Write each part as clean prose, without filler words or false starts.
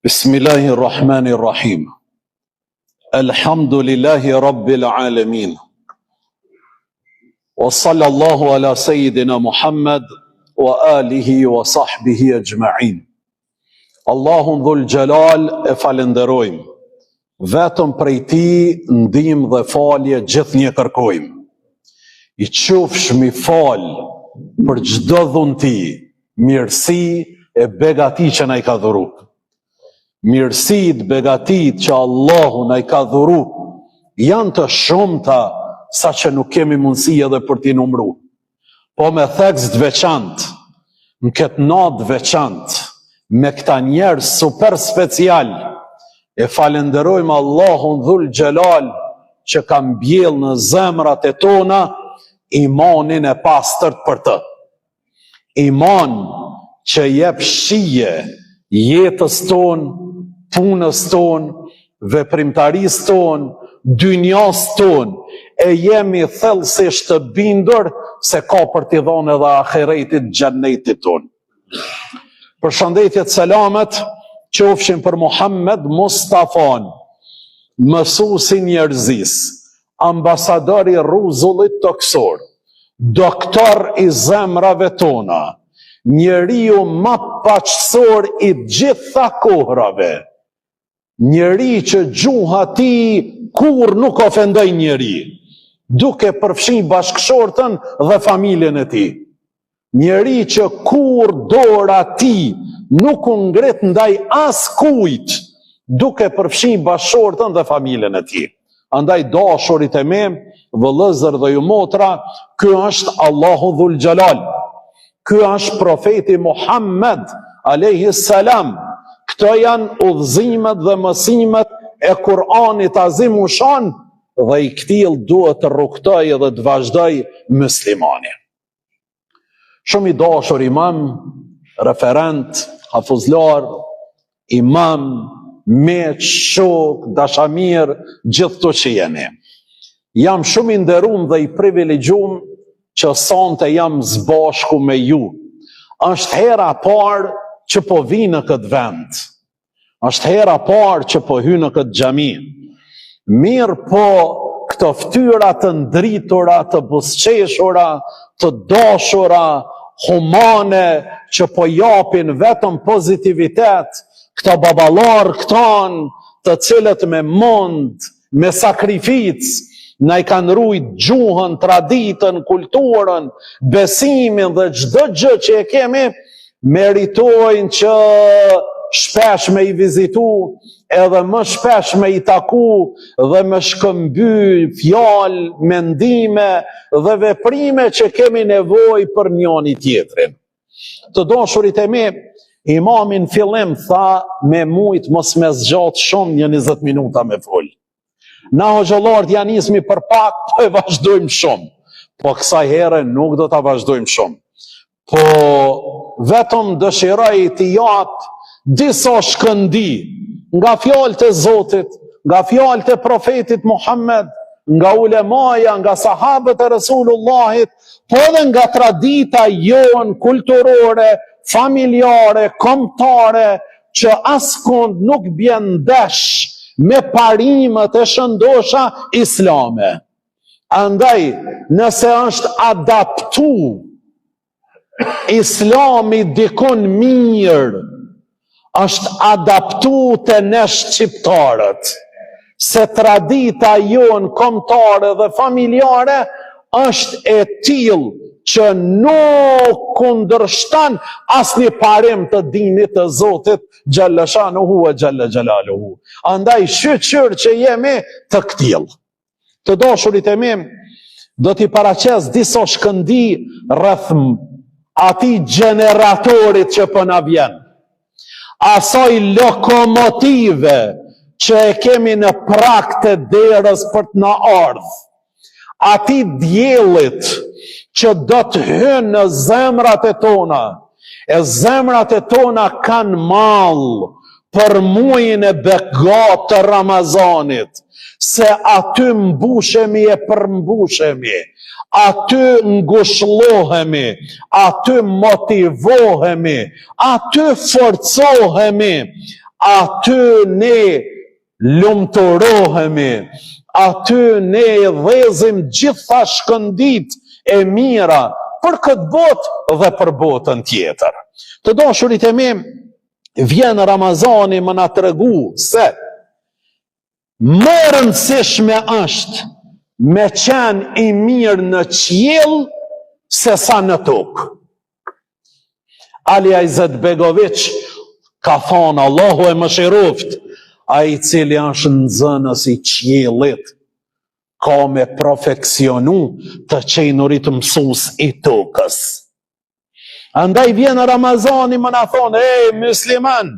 بسم الله الرحمن الرحيم الحمد لله رب العالمين وصلى الله على سيدنا محمد وآله وصحبه أجمعين Allahun dhul Xhelal e falënderojmë Vetëm prej tij ndihmë dhe falje gjithnjë kërkojmë. I qofshmi falë për çdo dhunti, mirësi e begati që na i ka dhuru. Mirësitë, begatitë që Allahu na i ka dhuru, janë të shumta saqë nuk kemi mundësi edhe për t'i numru. Po me theks të veçantë, në këtë natë të veçantë, me këta njerëz super special, e falënderojmë Allahun dhul xhelal që ka mbjellë në zemrat e tona imanin e pastërt për të. Iman që jep shije jetës tonë, punës tonë, veprimtarisë tonë, dynjasë tonë, e jemi thellësisht të bindur se ka për t'i dhonë edhe ahiretit xhennetit tonë. Përshëndetjet selamet, qofshin për Muhammed Mustafan, mësuesi i njerëzisë, ambasador i rruzullit tokësor, doktor i zemrave tona, njeriu ma paqësor i gjitha kohrave, njeri që gjuha e tij kurrë nuk ofendoi njeri, duke përfshi bashkëshorten dhe familjen e tij. Njeri që kurrë dora e tij nuk u ngrit ndaj askujt, duke përfshi bashkëshorten dhe familjen e tij. Andaj dashurit e mi, vëllezër dhe ju motra, ky është Allahu dhul xhelal. Ky është profeti Muhammed alayhi salam. Këto janë udhëzimet dhe mësimet e Kur'anit Azimushan dhe i këtillë duhet të rrugëtojë dhe të vazhdojë muslimani. Shumë i dashur imam, referent, hafuzlar, imam, miq, shok, dashamirë, gjithë këtu që jeni. Jam shumë i nderum dhe i privilegjum që sonte jam së bashku me ju. Është hera e parë që po vi në këtë vend. Është hera e parë që po hy në këtë xhami. Mirëpo këto ftyra të ndritura, të buzëqeshura, të dashura, humane, që po japin vetëm pozitivitet, këta baballarë tanë, të cilët me mund, me sakrificë, na i kanë rujt gjuhën, traditën, kulturën, besimin dhe çdo gjë që e kemi, meritojnë që shpesh me i vizitu, edhe më shpesh me i taku dhe me shkëmby fjalë, mendime dhe veprime që kemi nevojë për njoni tjetrin. Të dashurit e mi, imami në fillim tha me mujt mos me zgjat shumë një 20 minuta me fol. Na hoxhallarët ja nismi për pak, po e vazhdojmë shumë. Po kësaj here nuk do ta vazhdojmë shumë. Po vetëm dëshiroj t'i jap disa shkëndi nga fjalët e Zotit, nga fjalët e profetit Muhammed, nga ulemaja, nga sahabët e Resulullahit, po edhe nga tradita jonë kulturore, familjare, kombëtare, që askund nuk bjen ndesh me parimet e shëndosha islame. Andaj, nëse është adaptu islami dikun mirë, është adaptu te ne shqiptarët, se tradita jonë kombëtare dhe familjare është e tillë që nuk kundërshton asnjë parim të dinit të Zotit xhelle shanuhu e xhelle xhelaluhu. Andaj shyqyr që jemi të këtillë. Të dashurit e mi, do t'i paraqes disa shkëndi rreth atij gjeneratorit që po na vjen. Asaj lokomotive që e kemi në prag të derës për të na ardhë. Atij diellit që do të hynë në zemrat e tona, e zemrat e tona kanë mall për mujin e begatë të Ramazanit, se aty mbushemi e përmbushemi, aty ngushllohemi, aty motivohemi, aty forcohemi,. Aty ne lumturohemi, aty ne dhezim gjitha shkënditë e mira për këtë botë dhe për botën tjetër. Të dashurit e mi, vjen Ramazani me na tregu se më e rëndësishme është me qenë i mirë në qiell se sa në tokë. Alija Izetbegoviç ka thonë Allahu e mëshiroftë, ai i cili është nxënës i qiellit, ka me profeksionu të qenurit mësus i tokës. Andaj vjen Ramazani me na thonë, ej, musliman,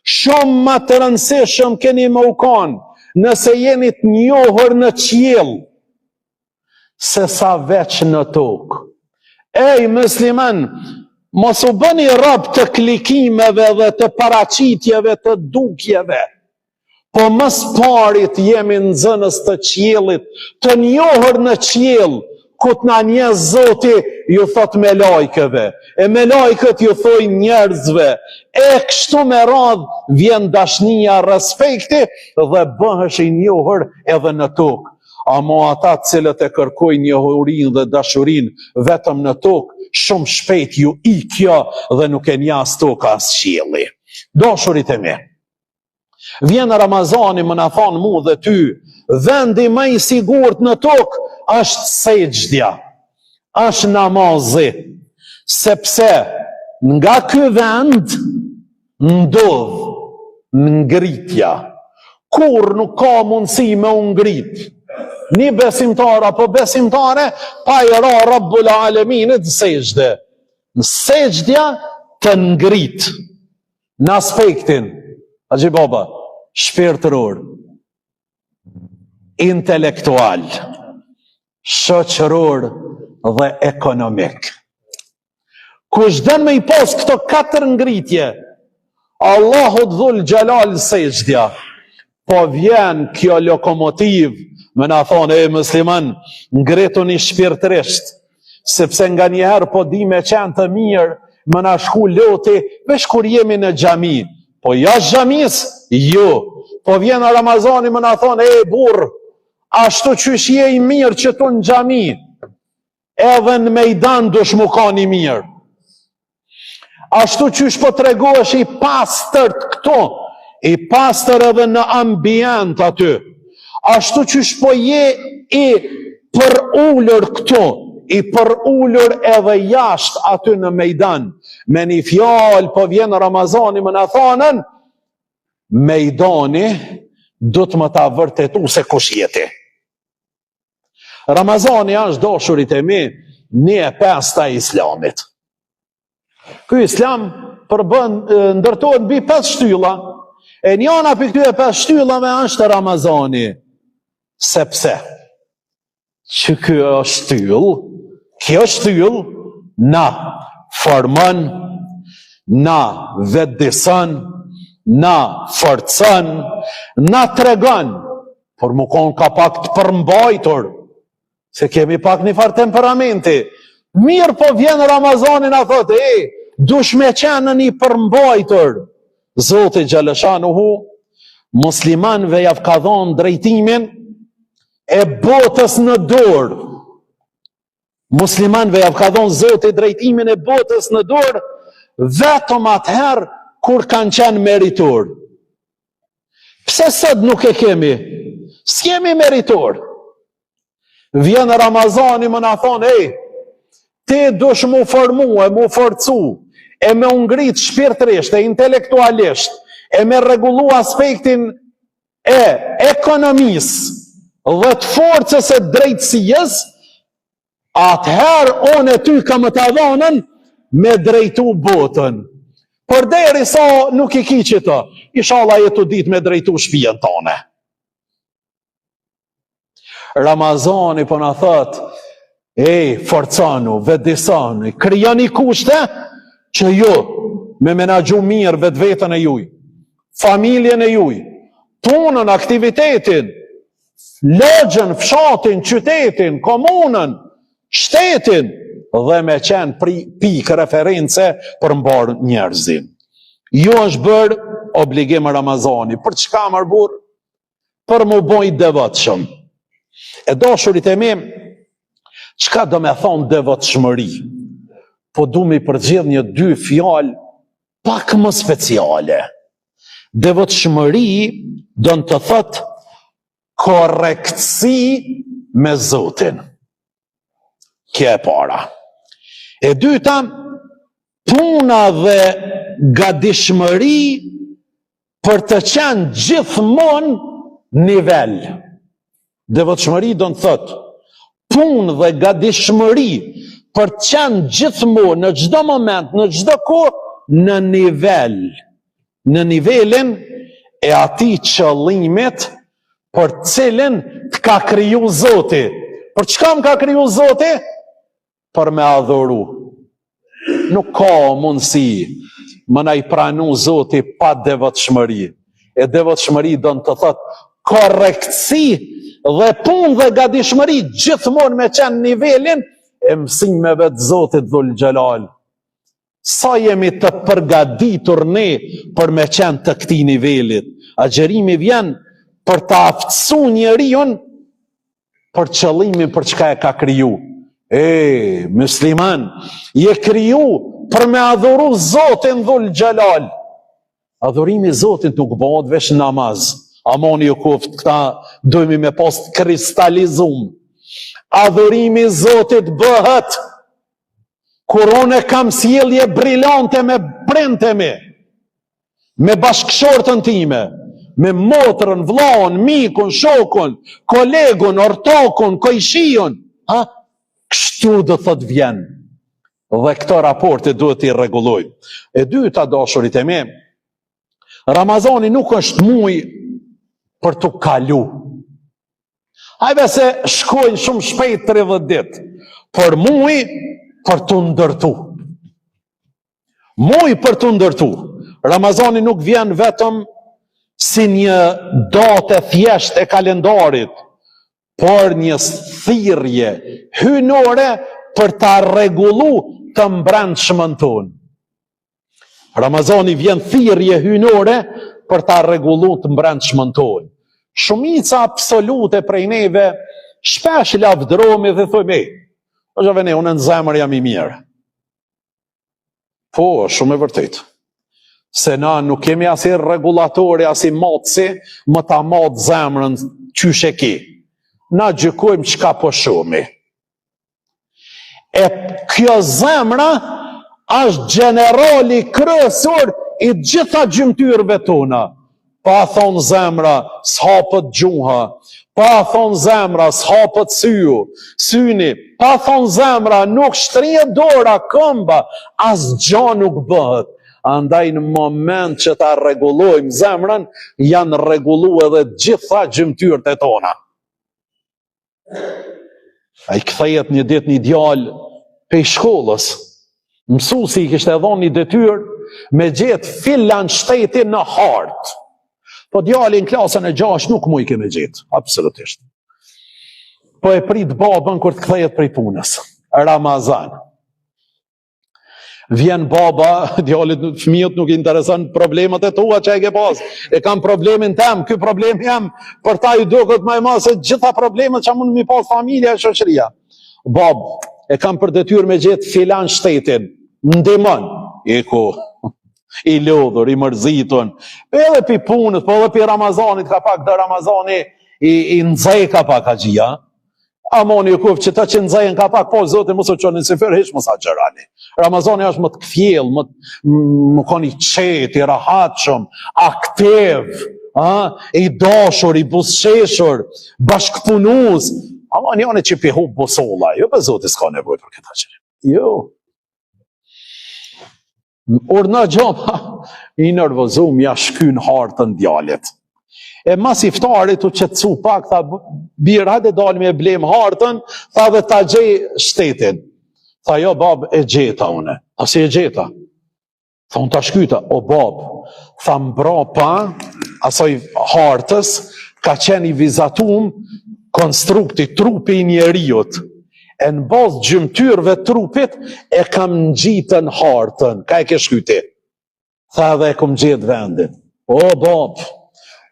shumë ma të rëndësishëm keni me u konë, nëse jeni të njohur në qiell, se sa veç në tokë. Ej, musliman, mos u bëni rob të klikimeve dhe të paraqitjeve të dukjeve, po më së pari të jemi nxënës të qiellit, të njohur në qiell, ku të na njeh Zoti, ju thotë melajkeve, e melajket ju thojnë njerëzve, e kështu me radhë vjen dashnia, respekti dhe bëhesh i njohur edhe në tokë. Amo ata të cilët e kërkojnë njohurinë dhe dashurinë vetëm në tokë, shumë shpejt ju ik kjo dhe nuk e njeh as toka as qielli. Dashurit e mi, vjen Ramazani me na thonë mu dhe ty, vendi më i sigurt në tokë është sexhdja, është namazi, sepse nga ky vend ndodh ngritja. Kurrë nuk ka mundësi me u ngrit një besimtar apo besimtare pa i ra Rabbul Aleminit në sexhde. Në sexhdja të ngrit në aspektin, Haxhi Baba, shpirtëror, intelektual, shoqëror dhe ekonomik. Kush don me i pas këto katër ngritje, Allahut dhul xhelal sexhdja, po vjen kjo lokomotivë, me na thonë, e musliman, ngrituni shpirtërisht, sepse nganjëherë po di me qenë të mirë, me na shku loti, veç kur jemi në xhami, po jashtë xhamisë, jo, po vjen Ramazani me na thonë, e burrë, ashtu qysh je i mirë qëtu në xhami, Edhe në mejdan dush mu kanë i mirë. Ashtu qysh po tregohesh i pastërt këtu, i pastër edhe në ambient aty. Ashtu qysh po je i përulur këtu, i përulur edhe jashtë aty në mejdan. Me një fjalë po vjen Ramazani me na thanën, mejdani duhet me ta vërtetu se kush je ti. Ramazani është dashurit e mi një e pesta e islamit. Ky islam përbën, ndërtohet mbi pesë shtylla, e njana prej këtyre pesë shtyllave është Ramazani, sepse që kjo shtyllë, kjo shtyllë na formon, na vetëdijson, na forcon, na tregon Por mu konë ka pak të përmbajtur, se kemi pak një farë temperamenti. Mirë po vjen Ramazani na thotë, e, dush me qenë i përmbajtur. Zoti xheleshanuhu, muslimanve jav ka dhonë drejtimin e botës në dorë. Muslimanve jav ka dhonë Zoti drejtimin e botës në dorë, vetëm atëherë kur kanë qenë meritor. Pse sot nuk e kemi? S'kemi meritor. Vjen Ramazani me na thonë, ej, ti dush mu formu e mu forcu, e me u ngrit shpirtërisht e intelektualisht, e me rregullu aspektin e ekonomisë dhe të forcës e drejtësisë, Atëherë unë e ty kam me ta dhonën me drejtu botën. Përderisa nuk i ki qito, ishalla je tu ditë me drejtu shpijën tone. Ramazani po na thotë, ej, forconu, vetëdijsonu, krijoni kushte që ju me menaxhu mirë vetveten e juj, familjen e juj, punën, aktivitetin, lagjen, fshatin, qytetin, komunën, shtetin dhe me qenë pri, pikë reference për mbarë njerëzinë. Ju është bërë obligim Ramazani. Për çka mor burrë? Për m'u bo i devotshëm. E dashurit e mi, çka do me thonë devotshmëri? Po du me i përzgjedh një dy fjalë pak më speciale. Devotshmëri don të thotë korrektësi me Zotin. Kjo e para. E dyta, puna dhe gatishmëri për të qenë gjithmonë nivel. Devotshmëri don të thotë, punë dhe gatishmëri për të qenë gjithmonë në çdo moment, në çdo kohë, në nivel. Në nivelin e atij qëllimit për të cilin të ka kriju Zoti. Për çka më ka kriju Zoti? Për me adhuru. Nuk ka mundësi me na i pranu Zoti pa devotshmëri. E devotshmëri don të thotë korrektësi dhe punë dhe gatishmëri gjithmonë me qenë nivelin e mësimeve të Zotit Dhul Xhelal. Sa jemi të përgatitur ne për me qenë të këtij nivelit? Agjërimi vjen për ta aftësu njeriun për qëllimin për çka e ka kriju. E, musliman, je kriju për me adhuru Zotin Dhul Xhelal. Adhurimi i Zotit nuk bëhet veç namaz. Amani ju koftë këta dojmi me pas kristalizum. Adhurimi i Zotit bëhet Kur unë kam sjellje brilante me prindët e mi, me bashkëshortën time, me motrën, vllaun, mikun, shokun, kolegun, ortakun, kojshiun, ha? Kështu do thotë vjen. Dhe këto raporte duhet t'i rregullojmë. E dyta dashurit e mi, Ramazani nuk është muj për t'u kalu. Hajde se shkojnë shumë shpejt 30 ditë, por muj për t'u ndërtu. Muj për t'u ndërtu. Ramazani nuk vjen vetëm si një datë e thjeshtë e kalendarit, por një thirrje hyjnore për ta rregullu të mbrendshmën tonë. Ramazani vjen thirrje hyjnore për ta rregullu të mbrendshmën tonë. Shumica absolute prej neve shpesh lavdërohemi dhe thojmë, "Ej, o javë ne unë në zemër jam i mirë." Po, shumë e vërtetë. Se na nuk kemi asi rregullatori, asi matësi, me ta matë zemrën qysh e ki. Na gjykojmë çka po shohmi. E kjo zemra është gjenerali kryesor i gjitha gjymtyrëve tona. Pa thonë zemra, s'hapet gjuha. Pa thonë zemra, s'hapet syu, syni. Pa thonë zemra, nuk shtrihet dora, këmba, asgja nuk bëhet. Andaj në moment që ta rregullojmë zemrën, janë rregullu edhe gjitha gjymtyrët e tona. Ai kthehet një ditë një djalë pej shkollës. Mësuesi i kishte dhonë një detyrë me gjetë filan shtetin në hartë. Po djali në klasën e 6 nuk mujke me gjetë, absolutisht. Po e prit babën kur të kthehet prej punës. Ramazan. Vjen baba, djalit fëmijët nuk i intereson problemet e tua që e ke pas. E kam problemin tem, ky problem jem, për ta i duket më i madh se gjitha problemet që mund m'i pas familja e shoqëria. Bab, e kam për detyrë me gjetë filan shtetin. Ndihmon. Iku i lodhur, i mërzitun. Edhe pi punës, po edhe pi Ramazanit ka pak dhe Ramazani i, i nxeh ka pak haxhia. Amani ju koftë që ta që nxehen ka pak, po zoti mos u çoni n'syfyr, hiç mos agjëroni. Ramazani është me të kthjell, me me kon i qetë, i rahatshëm, aktiv, a, i dashur, i buzëqeshur, bashkëpunues. Ama njani që p'i hup busulla, jo për zoti s'ka nevojë për këtë agjërim. Jo. Urdhno gjoma, i nervozum, ja shkyn hartën djalit. E mas iftarit u qetësu pak, tha, bir, hajde dalim e blejmë hartën, tha dhe ta gjej shtetin. Tha, jo, bab, e gjeta une. A si e gjeta? Tha, unë ta shkyta, o bab, tha mbrapa, asaj hartës, ka qenë i vizatum konstrukti, trupi i njeriut. E në bazë gjymtyrëve trupit e kam ngjitën hartën. Ka e ke shky ti? Tha edhe e kom gjetë vendin. O, babë,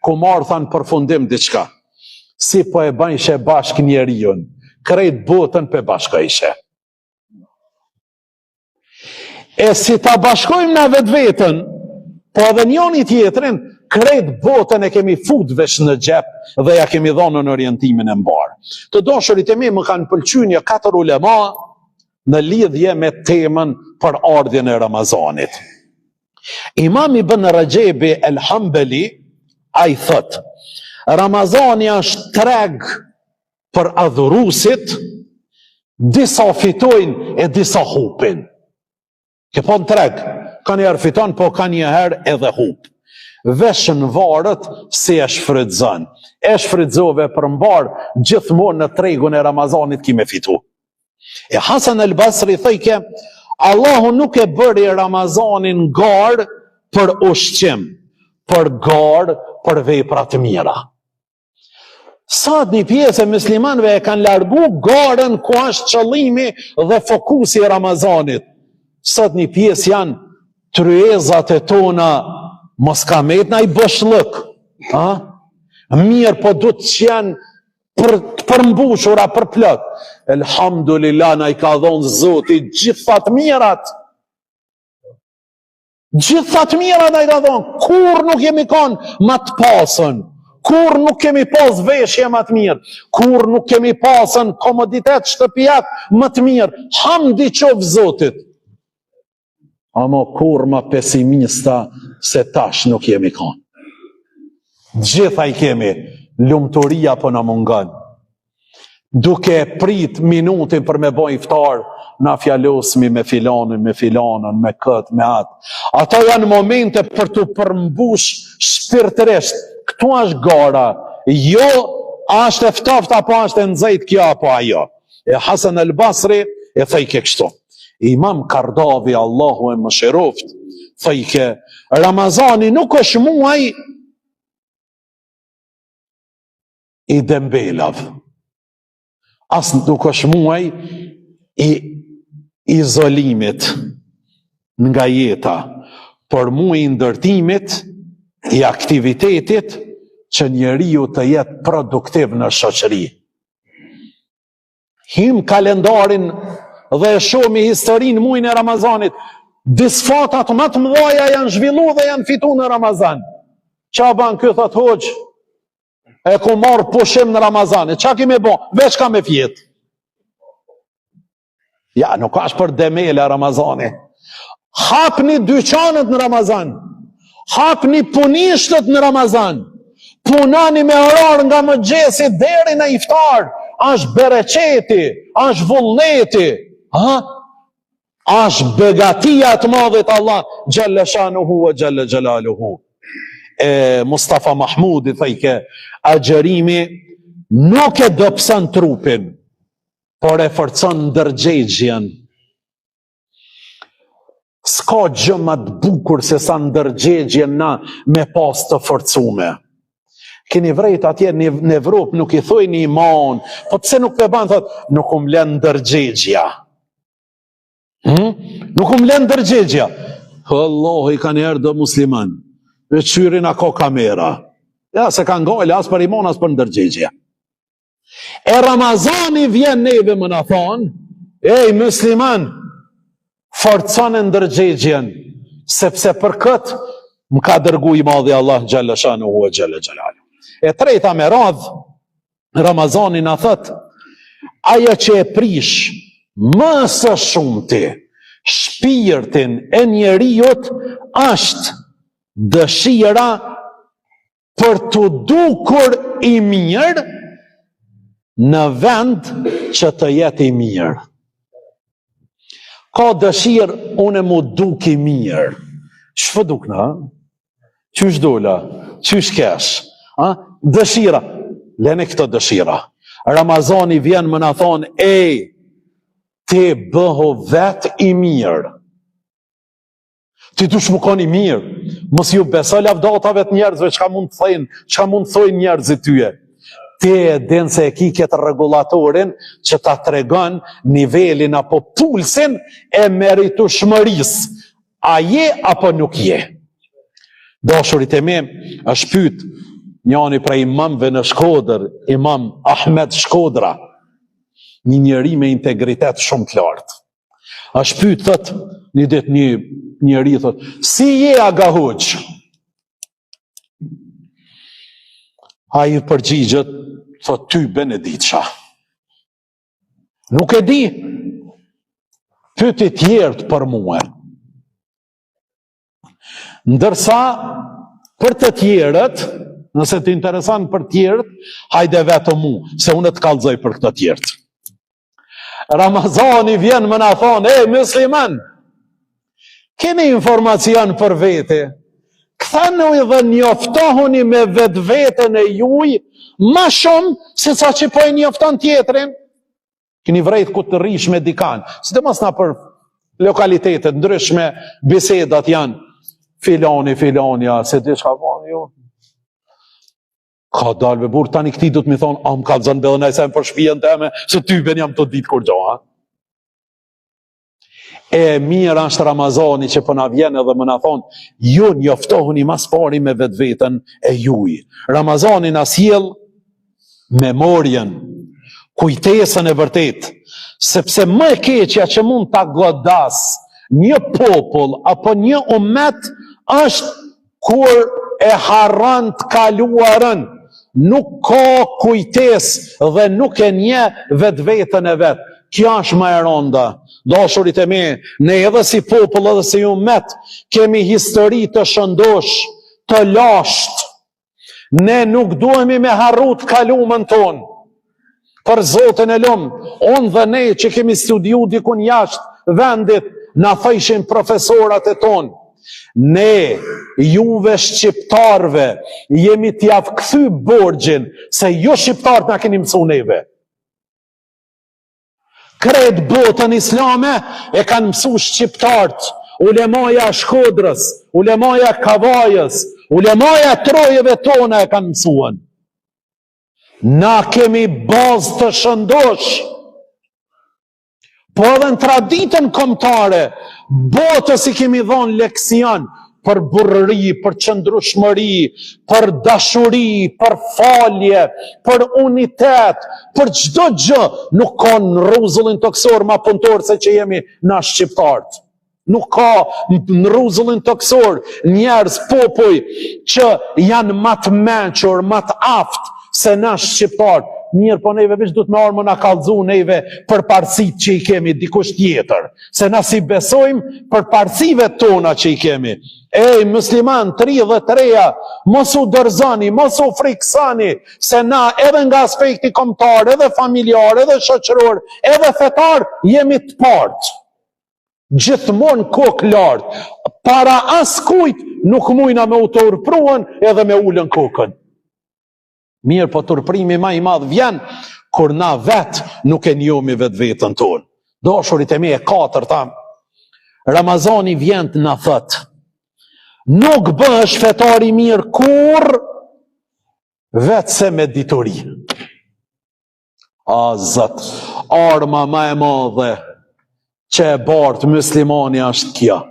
ku marrë tha në përfundim diçka. Si po e bajshe bashkë njeriun, krejt botën pe bashkojshe. E si ta bashkojmë na vetveten, po edhe njoni tjetrin, krejt botën e kemi fut veç në xhep dhe ja kemi dhonë në orientimin e mbarë. Të dashurit e mi më kanë pëlqy një katër ulema në lidhje me temën për ardhjen e Ramazanit. Imam Ibn Rexhebi El Hambeli, ai thotë, Ramazani është treg për adhurusit, disa fitojnë e disa hupin. Ke pa në treg, kanjëherë fiton, po kanjëherë edhe hup. Veç varet si e shfrytëzon. E shfrytëzove për mbarë, gjithmonë në tregun e Ramazanit ki me fitu. E Hasan el Basri thojke, Allahu nuk e bëri Ramazanin garë për ushqim, por garë për vepra të mira. Sot një pjesë e muslimanëve e kanë largu garën ku është qëllimi dhe fokusi i Ramazanit. Sot një pjesë janë tryezat e tona, mos ka met naj boshllëk. Ha? Mirë, po duhet të jenë për, të përmbushura përplot. Elhamdulillah, na i ka dhonë Zoti gjitha të mirat. Gjitha të mirat na i ka dhonë, kurrë nuk jemi konë ma të pasën, kurrë nuk kemi pas veshje ma të mirë, kurrë nuk kemi pasën komoditet shtëpiak më të mirë, hamdi qoftë Zotit. Amo kurrë ma pesimista se tash nuk jemi konë. Gjitha i kemi, lumturia po na mungon. Duke e prit minutin për me bo iftar, na fjalosmi me filanin, me filanën, me këtë, me atë. Ato janë momente për t'u përmbush shpirtërisht. Këtu është gara, jo është e ftoftë apo është e nxehtë kjo apo ajo. E Hasan el Basri e thojke kështu. Imam Kardavi, Allahu e mëshiroftë, thojke, Ramazani nuk është muaj i dembelav. As nuk është muaj i izolimit nga jeta, por muaj i ndërtimit, i aktivitetit, që njeriu të jetë produktiv në shoqëri. Him kalendarin dhe e shohmi historinë mujin e Ramazanit. Disfatat ma të mëdhaja janë zhvillu dhe janë fitu në Ramazan. Ça ban ky, thot hoxhë, e ku marrë pushim në Ramazan, e ça ki me bo, veç kam me fjetë. Ja, nuk ashtë për demela Ramazani. Hapni dyqanet në Ramazan. Hapni punishtet në Ramazan. Punoni me orar nga mëngjesi deri në iftar. Ashtë bereqeti, ashtë vullneti. Ha? Ashtë begatia e të madhit Allah, xhelle shanuhu ve xhelle xhelaluhu. E Mustafa Mahmudi thojke, agjërimi nuk e dobëson trupin, por e forcon ndërgjegjen. S'ka gjë ma të bukur se sa ndërgjegjen na me pas të forcume. Keni vrejt atje në, në Evropë nuk i thojnë iman, po pse nuk pe ban, thot, nuk um len ndërgjegjja. Hmm? Nuk um len ndërgjegjja. Allahi kanjëherë do musliman. E kqyrin a ka kamera. Ja, s'e kanë gajle as për iman, as për ndërgjegje. E Ramazani vjen neve me na thonë, ej, musliman, forcone ndërgjegjen, sepse për këtë më ka dërgu i madhi Allah xhelle shanuhu ve xhelle xhelaluhu. E treta me radhë, Ramazani na thotë, ajo që e prish më së shumti shpirtin e njeriut është dëshira për t'u dukur i mirë në vend që të jetë i mirë. Ka dëshirë unë m'u duk i mirë. Ç'po dukna? Qysh dola? Qysh kesh? A? Dëshira. Lene këto dëshira. Ramazani vjen me na thonë, ej, ti bëhu vetë i mirë. Ti dush me kon i mirë, mos ju beso lavdatave të njerëzve, çka mund të thojnë, çka mund të thojnë njerëzit tyje. Ti e din se e ki këtë rregullatorin që ta tregon nivelin apo pulsin e meritushmërisë. A je apo nuk je? Dashurit e mi, është pyt njani prej imamve në Shkodër, imam Ahmed Shkodra, një njeri me integritet shumë të lartë. Është pyt, thot, një ditë një njeri, thot, si je aga hoxhë? Ai i përgjigjet, thot, ty beneditsha. Nuk e di, pyti tjerët për mue. Ndërsa, për të tjerët, nëse të intereson për tjerët, hajde vetë mu, se unë të kallzoj për këto tjerët. Ramazani vjen me na thonë, e, musliman, keni informacion për vete, kthenu dhe njoftohuni me vetveten e juj, ma shumë se sa që po e njofton tjetrin. Keni vrejt kur të rrish me dikan, sidomos nëpër lokalitete të ndryshme, bisedat janë filani, filanja, se di çka po, jo. Ka dalë be burrë, tani këtij do të m'i thonë, a më kallzon be edhe naj sen për shpijën teme, se ty ben jam tu ditë kurgjo, ha? E mirë është Ramazani që po na vjen edhe me na thonë, ju njoftohuni ma s'pari me vetveten e juj. Ramazani na sjell memorien, kujtesën e vërtetë, sepse më e keqja që mund ta godasë një popull apo një umet është Kur e harron të kaluarën, nuk ka kujtesë dhe nuk e njeh vetveten e vet. Kjo është më e rënda. Dashurit e mi, ne edhe si popull edhe si umet kemi histori të shëndoshë, të lashtë. Ne nuk duhemi me harru të kalumen tonë. Për Zotin e lum, unë dhe ne që kemi studiu dikun jashtë vendit, na thojshin profesorat e tonë. Ne, juve shqiptarve, jemi t'jav kthy borxhin, se ju shqiptarët na keni mësu neve. Krejt botën islame e kanë mësu shqiptarët, ulemaja e Shkodrës, ulemaja e Kavajës, ulemaja e trojeve tona e kanë mësuen. Na kemi bazë të shëndoshë, po edhe në traditën kombëtare, botës i kemi dhonë leksion për burrëri, për qëndrueshmëri, për dashuri, për falje, për unitet, për çdo gjë, nuk ka në rruzullin tokësor ma punëtorë se që jemi na shqiptarët. Nuk ka në rruzullin tokësor njerëz popuj që janë ma të mençur, ma të aftë se na shqiptarët. Mirë, po neve veç duhet me ardhë me na kallzu neve përparësitë që i kemi dikush tjetër. Se na s'i besojmë përparësive tona që i kemi. Ej, musliman, të ri dhe të reja, mos u dorëzoni, mos u frikësoni, se na edhe nga aspekti kombëtar, edhe familjar, edhe shoqëror, edhe fetar, jemi të partë. Gjithmonë kokë lart, para askujt nuk mujna me u turpruen edhe me ulën kokën. Mirë, po turprimi ma i madh vjen, kur na vetë nuk e njohmi vetveten tonë. Dashurit e mi e katërta, Ramazani vjen të na thotë, nuk bëhesh fetar i mirë kurrë, veçse me dituri. A Zot, arma ma e madhe që e bart muslimani është kjo.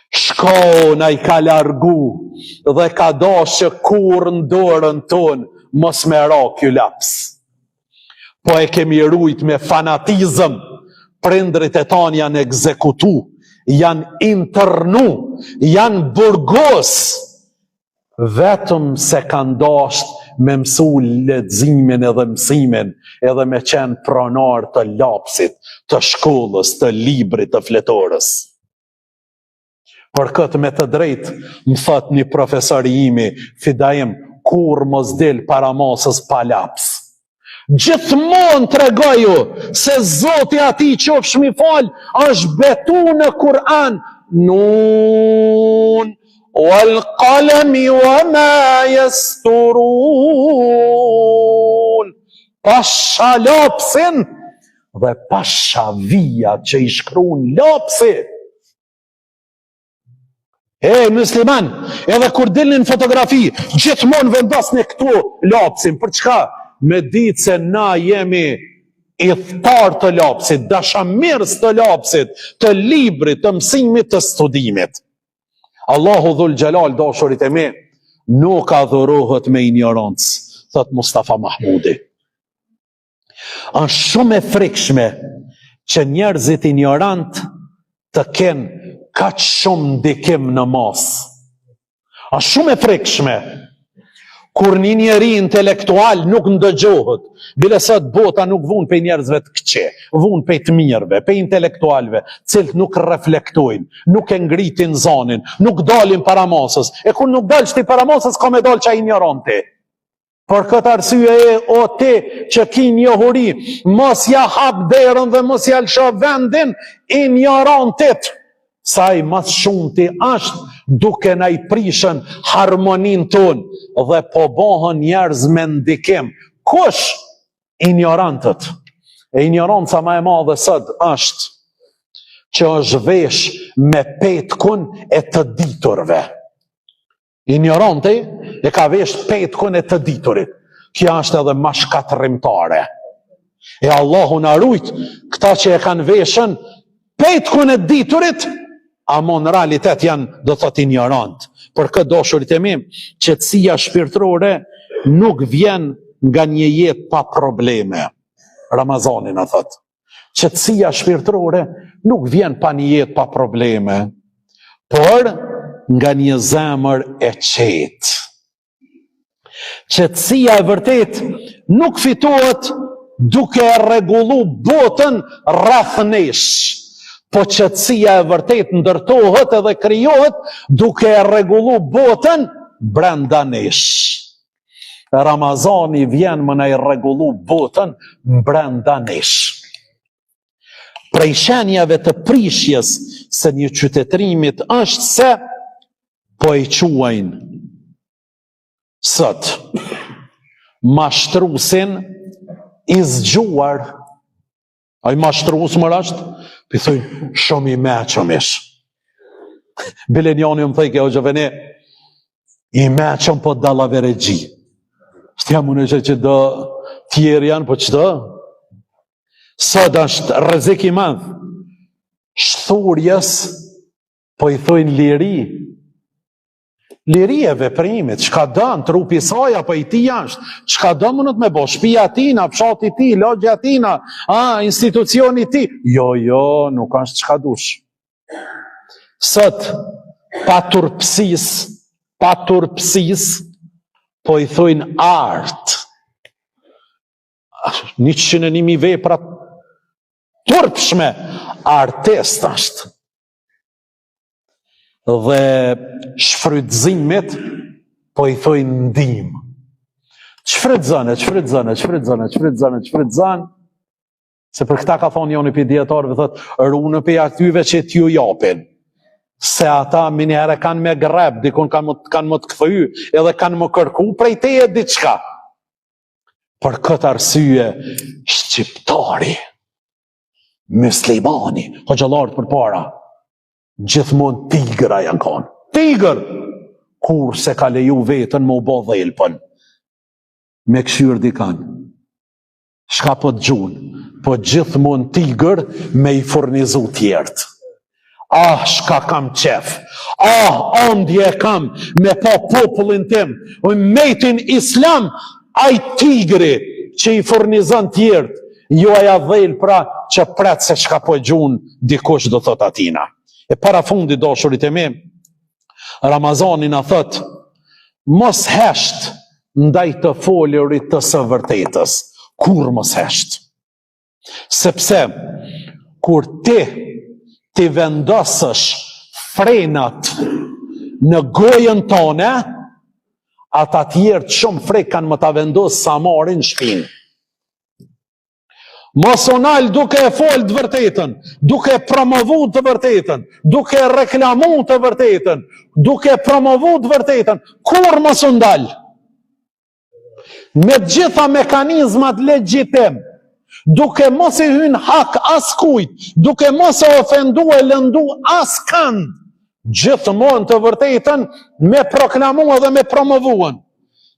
Shkolla i ka largu dhe ka dashtë që kurrë në dorën tonë mos me ra ky laps. Po e kemi rujt me fanatizëm, prindrit e tanë janë ekzekutu, janë internu, janë burgos, Vetëm se kanë dasht me mësu leximin edhe mësimin edhe me qenë pronar të lapsit, të shkollës, të librit, të fletores. Për këtë me të drejtë, më thotë një profesor i imi, Fidaim, kurrë mos dil para masës pa laps. Gjithmonë tregoju se Zoti atij qofshmi falë është betu në Kur'an Nun wal qalami wa ma yasturun Pasha lapsin dhe pasha vijat që i shkrun lapsi E, musliman, edhe kur dilni në fotografi, gjithmonë vendosni këtu lapsin, për çka? Me ditë se na jemi ithtarë të lapsit, dashamirës të lapsit, të librit, të mësimit, të studimit. Allahu dhul xhelal dashurit e mi, nuk adhurohet me injorancë, thot Mustafa Mahmudi. Është shumë e frikshme që njerëzit injorantë të kenë kaq shumë ndikim në masë. Është shumë e frikshme kur një njeri intelektual nuk ndëgjohet. Bile sot bota nuk vun pej njerëzve të këqij, vun pej të mirëve, pej intelektualëve, cilët nuk reflektojnë, nuk e ngritin zanin, nuk dalin para masës. E kur nuk dalsh ti para masës, ka me dalë qaj injoranti. Për këtë arsye e o ti që ki njohuri, mos ja hap derën dhe mos ja lësho vendin injorantit. Se ai ma s'shumti është duke na i prishën harmoninë tonë dhe po bohën njerëz me ndikim. Kush? Injorantët. E injoranca ma e madhe sot është që është vesh me petkun e të diturve. Injoranti e ka vesh petkun e të diturit. Kjo është edhe ma shkatërrimtare. E Allahu na rujt, këta që e kanë veshën petkun e të diturit, amo në realitet janë, do thot, injorant. Për këtë dashurit e mi, qetësia shpirtërore nuk vjen nga një jetë pa probleme. Ramazani na thot. Qetësia shpirtërore nuk vjen pa një jetë pa probleme, por nga një zemër e qetë. Qetësia e vërtetë nuk fitohet duke e rregullu botën rreth nesh, po qetësia e vërtetë ndërtohet edhe krijohet duke e rregullu botën brenda nesh. Ramazani vjen me na i rregullu botën brenda nesh. Prej shenjave të prishjes së një qytetërimit është se po e quajnë sot mashtrusin i zgjuar Ai mashtrus more është, p'i thojnë shumë i meçëm ish. Bile njani më thojke, o gjëvene, i meçëm po dallaverexhi. Shtë jam unë që që do tjerë janë, po qëto? Sot është rrezik i madh. Shthurjes, po i thojnë liri, Liri e veprimit, çka don, trupi i saj apo i tij është, çka do mundet me bo, shpia e tina, fshati i tij, lagja e tina, a, institucioni i tij. Jo, jo, nuk është çka dush. Sot, paturpësisë, paturpësisë, po i thojnë art. 101.000 vepra turpshme, artist është. Dhe shfrytëzimit po i thojnë ndihmë. Shfrytëzon, shfrytëzon, shfrytëzon, shfrytëzon, shfrytëzon. Se për këta ka thonë njoni prej dijetarëve, thotë, runu prej atyve që t'ju japin. Se ata menjëherë kanë me grrep, dikun kanë më, kanë me të kthy, edhe kanë me kërku prej teje diçka. Për këtë arsye, shqiptari, Muslimani, hoxhallarët përpara, gjithmonë tigra janë konë. Tigër! Kurrë s'e ka leju veten me u bo dhelpën, me kqyrë dikan. Shka po të gjun, po gjithmonë tigër me i furnizu tjerët. Ah, shka kam qef, ah, andje e kam me pa popullin tim, ymetin islam, ai tigri që i furnizon tjerët, jo aja dhelpra që pret se shka po gjun dikush do thot atina. E para fundi dashurit e mi, Ramazani na thot, mos hesht ndaj të folurit të së vërtetës, kurrë mos hesht. Sepse, kur ti t'i vendosësh frenat në gojën tone, ata tjerët shumë frikë kanë me ta vendosë samarin në shpinë. Mos u nal duke e folë të vërtetën, duke promovu të vërtetën, duke reklamu të vërtetën, duke promovu të vërtetën, kurrë mos u ndal. Me të gjitha mekanizmat legjitim, duke mos i hy n'hak askujt, duke mos e ofendu e lëndu askënd, gjithmonë të vërtetën me proklamu edhe me promovuën,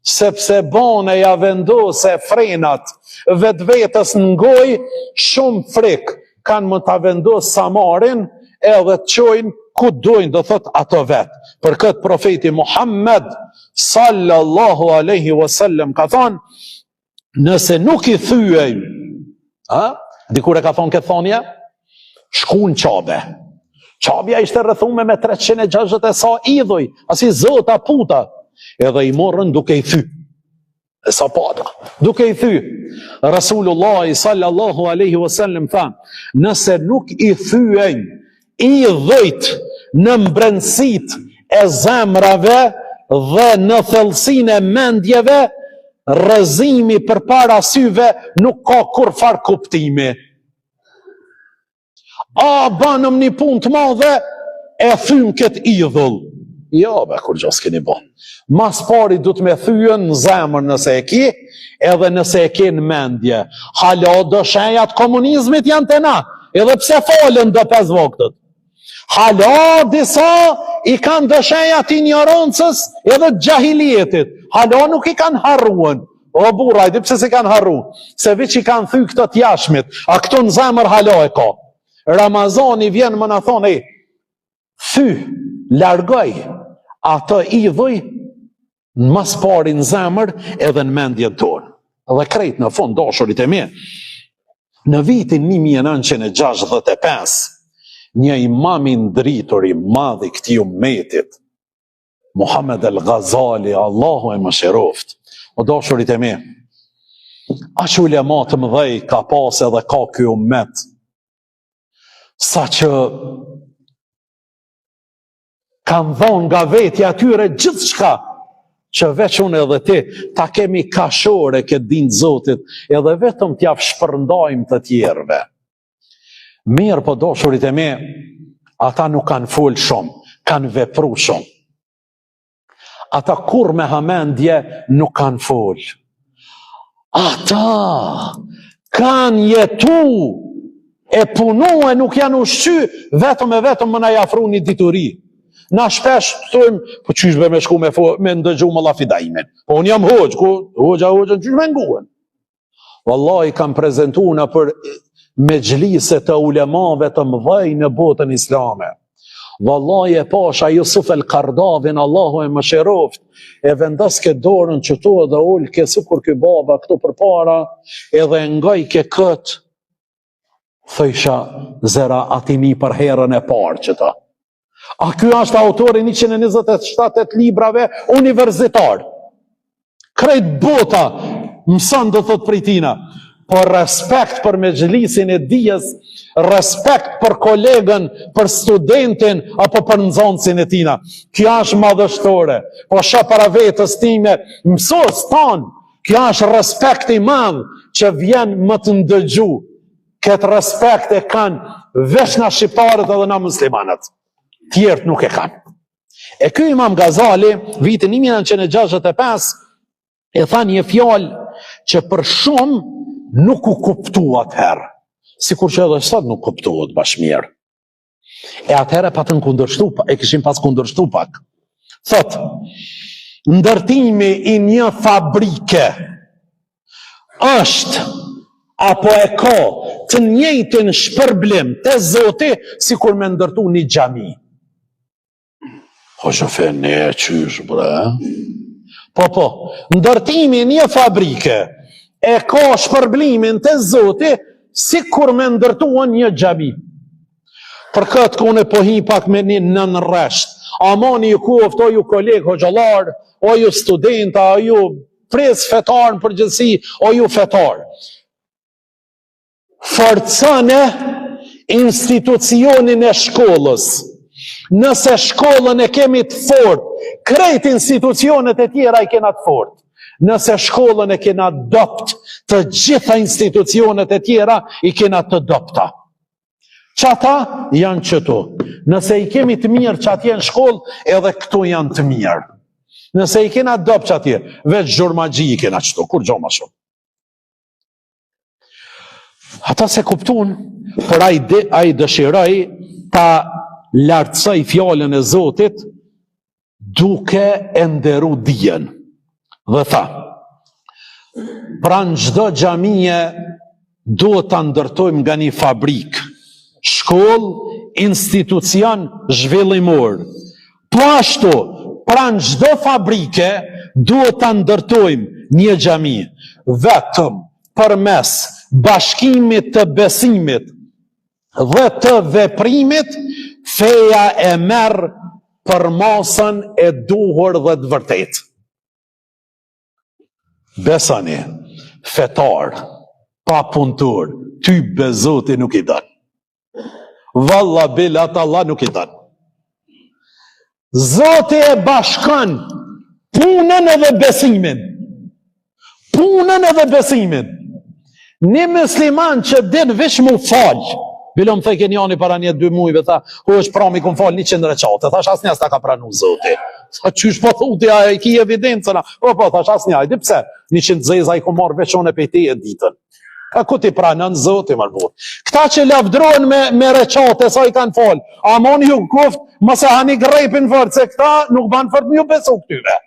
sepse bone ja vendose frenat vetvetes në gojë, shumë frikë kanë me ta vendos samarin edhe të çojnë. ku dojnë do thot ato vetë. Për këtë profeti Muhammed sallallahu aleyhi wasallam ka thonë, nëse nuk i thyejmë, a? Dikur e ka thonë këtë thonje, shkun Qabe. Qabja ishte rrethume me 360 e sa idhuj, asi zota puta, edhe i morën duke i thy. E sa pata. Duke i thy, Rasulullah sallallahu aleyhi wasallam tha, nëse nuk i thyejmë idhujt në mbrendësitë e zemrave dhe në thellësinë e mendjeve, rrëzimi përpara syve nuk ka kurrfarë kuptimi. A, banëm një punë të madhe, e thymë këtë idhull. Jo, be, kurgjo s'keni bo. Mas pari duhet me thy në zemër nëse e ki, edhe nëse e ki në mendje. Hala do shenja të komunizmit janë te na, edhe pse falen do pesë vaktet. Hala disa i kanë do shenja të injorancës edhe të xhahilijetit. Hala nuk i kanë harruen. O burra, e di pse s'i kanë harru? Se veç i kanë thy këto të jashmit, a këto në zemër hala e ka. Ramazani vjen me na thonë, ej, thy, largoj, ato idhuj, mas pari në zemër edhe në mendjen tonë. Dhe krejt në fund, dashurit e mi, në vitin 1965, një imam i ndritur i madh i këtij umetit, Muhammed El Ghazali, Allahu e mëshiroftë. O dashurit e mi, aq ulema të mëdhej ka pas edhe ka ky umet, saqë kanë dhonë nga vetja e tyre gjithçka, që veç unë edhe ti, ta kemi kashore këtë din të Zotit, edhe vetëm t'jav shpërndajmë të tjerëve. Mirëpo dashurit e mi, ata nuk kanë folë shumë, kanë vepru shumë. Ata kurrë me hamendje nuk kanë folë. Ata kanë jetu e punu e nuk janë ushqy vetëm e vetëm me na i afru një dituri. Na shpesh thojmë, po qysh be me shku me, fo, me ndëgju Mulla Fidaimin. Po unë jam hoxhë, ku hoxha hoxhën qysh me nguen. Wallahi kam prezentu nëpër mexhlise të ulemave të mëdhej në botën islame. Wallahi e pasha Jusuf el Kardavin, Allahu e mëshiroftë, e vendoske dorën qëtu edhe ulke sikur ky baba këtu përpara, edhe e ngojke këtë, thojsha zera atimi për herën e parë qëta. A ky është autori 127 librave universitar. Krejt bota mëson do thot prej tina. Por respekt për mexhlisin e dijes, respekt për kolegën, për studentin apo për nxënësin e tina. Kjo është madhështore. Po shoh para vetes time, mësues tanë, kjo është respekt i madh që vjen me të ndëgju. Këtë respekt e kanë veç na shqiptarët edhe na muslimanët. Tjerët nuk e kanë. E ky Imam Gazali, vitin 1965, e tha një fjalë që për shumë nuk u kuptu atëherë. Sikur që edhe sot nuk kuptohet bash mirë. E atëherë patën kundërshtu, e kishin pas kundërshtu pak. Thot, ndërtimi i një fabrike është apo e ka të njëjtin shpërblim te Zoti sikur me ndërtu një xhami. Hoxhë efendi, qysh, bre? Po, po, ndërtimi i një fabrike e ka shpërblimin te Zoti sikur me ndërtu një xhami. Për këtë ku unë po hi pak me një nënrresht. Amani ju koftë, o ju kolegë hoxhallarë, o ju studenta, o ju prijës fetarë në përgjithësi, o ju fetarë. Forcone institucionin e shkollës. Nëse shkollën e kemi të fortë, krejt institucionet e tjera i kena të fortë. Nëse shkollën e kena dobt, të gjitha institucionet e tjera i kena të dobta. Qata janë qëtu. Nëse i kemi të mirë qatje në shkollë, edhe këtu janë të mirë. Nëse i kena dobt qatje, veç zhurmaxhi i kena qëtu, kurgjo ma shumë. Ata s'e kuptun, por ai de, ai dëshiroi ta lartësojë fjalën e Zotit duke e nderu dijen. Dhe tha, pranë çdo xhamie duhet ta ndërtojmë nga një fabrikë, shkollë. institucion zhvillimor. Po ashtu, pranë çdo fabrike duhet ta ndërtojmë një xhami, vetëm përmes bashkimit të besimit dhe të veprimit, feja e merr përmasën e duhur dhe të vërtetë. Besoni, fetar, pa punëtor, ty be Zoti nuk i don. Valla bila talla nuk i don. Zoti e bashkon punën edhe besimin. Punën edhe besimin. Një musliman që din veç m'u fal, Bilo më thojke njani para një dy mujve, tha, hoxhë prami kom falë 100 reqate, thash asnjë s'ta ka pranu Zoti. Tha, qysh po thu ti, a e ki evidencën, a? Po, po, thash asnjë, e di pse, 100 zeza i kom marrë veç unë pej teje ditën. Ka ku t'i pranon Zoti, mër burrë. Këta që lavdrohen me, me reqate, sa i kanë falë, amon ju kuft, mos e hani grepin fort, se këta nuk ban fort me ju besu këtyve.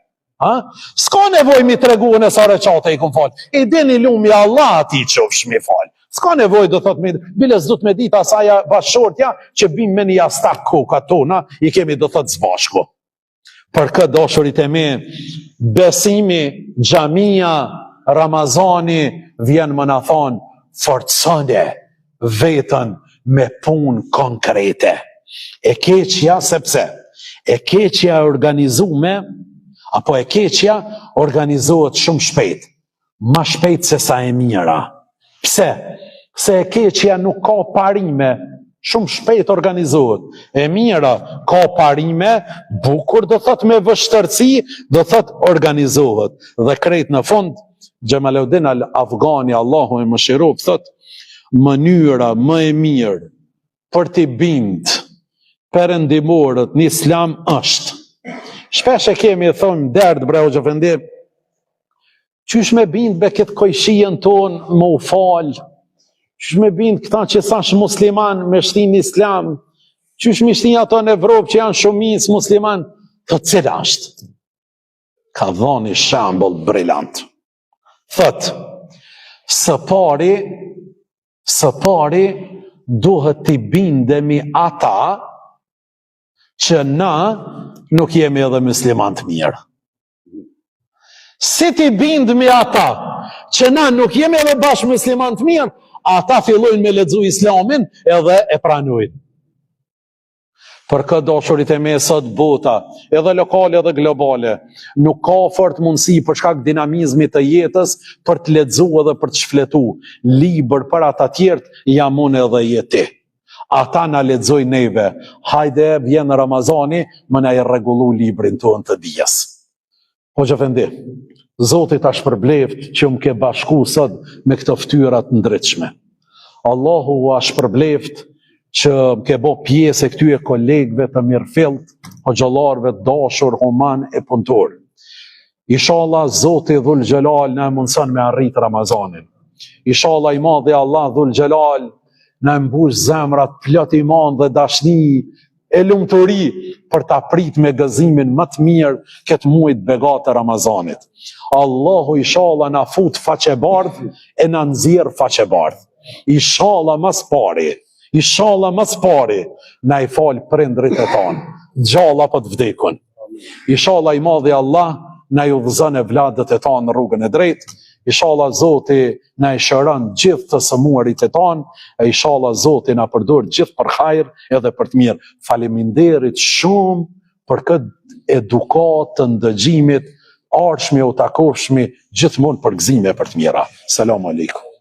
Ha? S'ka nevoj mi tregu unë sa reqate i kom falë. E din i lumi Allah atij qofsh mi falë. S'ka nevoj do thot mi, bile s'du të me dit asaja bashkëshortja që bim me një jastak koka tona, i kemi do thot s'bashku. Për këtë dashurit e mi, besimi, xhamia, Ramazani, vjen me na thonë, forcone veten me punë konkrete. E keqja sepse e keqja e organizume apo e keqja organizohet shumë shpejt, ma shpejt se sa e mira. Pse? Se e keqja nuk ka parime, shumë shpejt organizohet. E mira ka parime, bukur do thot me vështërsi, do thot organizohet. Dhe krejt në fund, Xhemaluddin Al Afgani, Allahu e mëshiroftë, thot, mënyra më e mirë për t'i bind perëndimorët në islam është. Shpesh e kemi e thonë dert bre hoxhë efendi, qysh me bind be këtë kojshien tonë me u falë, qysh me bind këta që s'asht musliman me shti në islam, qysh me shti ato në Evropë që janë shumicë musliman, thotë cila është? Ka dhonë një shembull brilant. Thot, së pari, së pari, duhet t'i bindemi ata që na nuk jemi edhe musliman të mirë. Si t'i bindemi ata që na nuk jemi edhe bash musliman të mirë, ata fillojnë me lexu islamin edhe e pranojnë. Për këtë dashurit e mi sot bota, edhe lokale edhe globale, nuk ka fort mundësi për shkak dinamizmit të jetës për të lexu edhe për të shfletu. Libër për ata tjerët jam unë edhe je ti. Ata na lexojnë neve. Hajde vjen Ramazani, me na i rregullu librin tonë të dijes. Hoxhë efendi, Zoti ta shpërbleft që më ke bashku sot me këto fytyra të ndritshme. Allahu ua shpërbleft që më ke bo pjesë e këtyre kolegëve të mirëfillt, hoxhallarëve të dashur, human e punëtor. Ishalla Zoti Dhul Xhelal na e mundëson me arrit Ramazanin. Ishalla i madhi Allah Dhul Xhelal na e mbush zemrat plot iman dhe dashni e lumturi për ta prit me gëzimin më të mirë këtë muaj të begatë të Ramazanit. Allahu ishalla na fut faqebardh e na nxjerr faqebardh. Ishalla ma s'pari, ishalla ma s'pari na i fal prindrit e tanë, gjallë apo të vdekun. Ishalla i madhi Allah na i udhëzon evladët e tanë në rrugën e drejtë. Ishalla Zoti na i shëron gjithë të sëmuarit e tanë, e ishalla Zoti na përdor gjithë për hajr edhe për të mirë. Faleminderit shumë për këtë edukatë të ndëgjimit, ardhshmi u takofshmi gjithmonë për gëzime e për të mira. Selam aleikum.